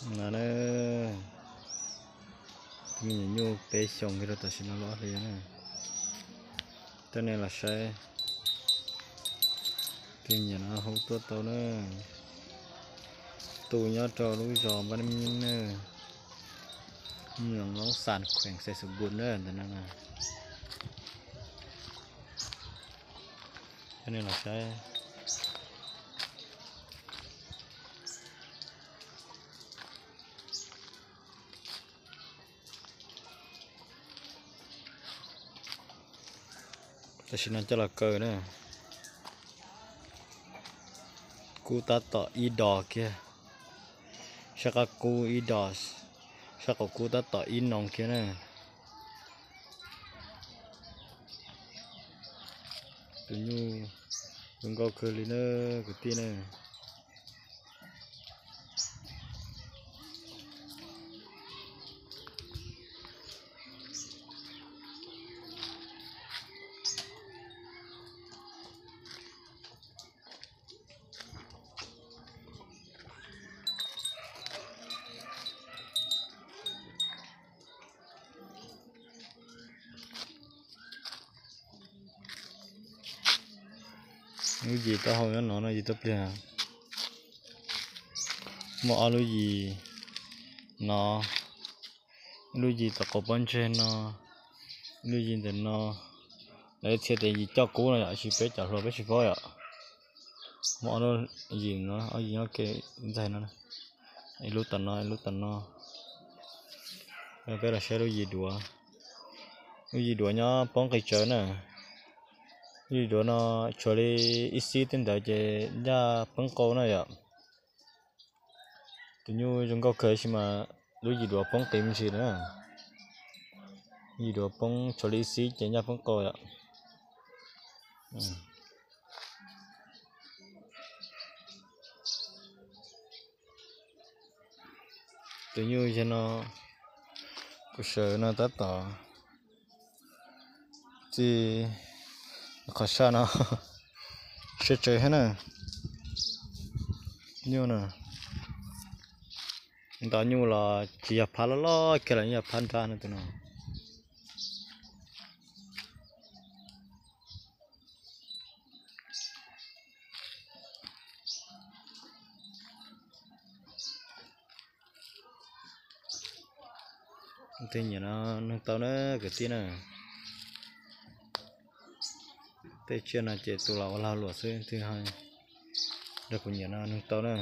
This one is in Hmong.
No na, tus me nyuam nyuj peb xyoos kiag rau tam sim no lub ob hlis na. Coj nej los saib tus me nyuam no hu tuaj tau na. Tu nyob rau lub zos Npab Nab Nyeeb na, moos Loob Xas, kheem Xais Xus Npus na ntawm no na. Coj nej los saib. Tam sim no coj los kaw na. Kub tab tom ib dos kiag, sab qab kub ib dos, sab qaum kub tab tom ib noog kiag na. Tus nyuj zoo nkauj kawg li na kwv tij na. Lub yim taub hau nyob no no yim tau pliag. Muaj ob lub yim no, lub yim tom qaum pob ntseg no, lub yim ntawm no. Lawv txhia tias yim coj kub no yom, tab sis peb cov hluas peb tsis paub yom. Muaj ob lub yim no, ob yim nyob kev ntxaig no, ib lub tom no ib lub tom no. Peb los saib lub yim duav. Lub yim duav nyob poob qis tsawv na. Lub yim duav no tshuav li ib xib tej ntawd ces ncaj poob qau na yom. Tus nyuj zoo nkauj kawg tab sis mas lub yim duav poob qis me ntsis na. Yim duav poob tshuav li ib xib ces ncaj poob qau yom. Tus nyuj yog no, kuv sawv no tab tom txij qhov saj no siab tsawv thiab na. Nyuj no, nto nyuj los tsis yog phab loj loj kiag los yeej yog phab nrab no tus no. Tej nyiam no nug tau na kwv tij na. Tej tsiaj no ces tus los ua lag luam xwb, twg nrog kuv nyiam no nug tau na.